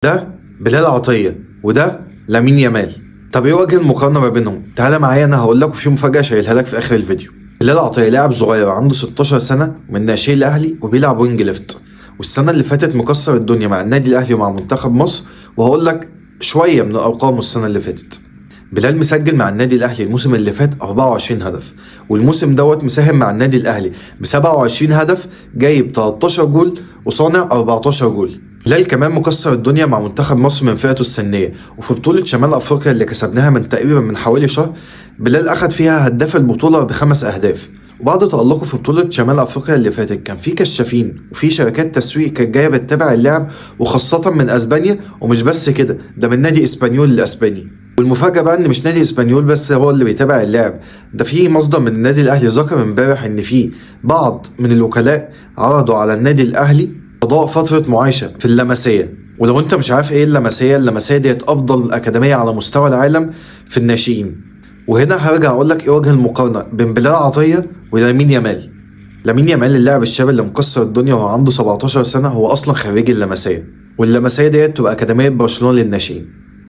ده بلال عطية وده لامين يامال. طب ايه وجه المقارنة ما بينهم؟ تعالى معايا انا هقول لك، وفي مفاجأة شايلها لك في اخر الفيديو. بلال عطية لاعب صغير عنده 16 سنة من ناشئي الاهلي وبيلعب wing left، والسنة اللي فاتت مكسر الدنيا مع النادي الاهلي ومع منتخب مصر، وهقول لك شوية من ارقامه السنة اللي فاتت. بلال مسجل مع النادي الاهلي الموسم اللي فات 24 هدف، والموسم دوت مساهم مع النادي الاهلي ب 27 هدف، جايب 13 جول وصانع 14 جول. بلال كمان مكسر الدنيا مع منتخب مصر من فئته السنية، وفي بطوله شمال افريقيا اللي كسبناها من تقريبا من حوالي شهر، بلال اخد فيها هداف البطولة ب5 اهداف. وبعد تألقه في بطولة شمال أفريقيا اللي فاتت كان في كشافين وفي شركات تسويق كانت جاية بتتابع اللاعب، وخاصة من أسبانيا. ومش بس كده، ده من نادي اسبانيول الأسباني. والمفاجأة بقى إن مش نادي اسبانيول بس هو اللي بيتابع اللاعب ده، في مصدر من النادي الأهلي ذكر امبارح إن في بعض من الوكلاء عرضوا على النادي الأهلي قضاء فترة معايشة في اللمسية. ولو أنت مش عارف إيه اللمسية، اللمسية ديت أفضل أكاديمية على مستوى العالم في الناشئين. وهنا هرجع اقول لك ايه وجه المقارنة بين بلال عطية ولامين يامال. لامين يامال اللاعب الشاب اللي مكسر الدنيا وهو عنده 17 سنة، هو اصلا خريج اللمسيه، واللمسيه ديت تبقى اكاديمية برشلونة للناشئين.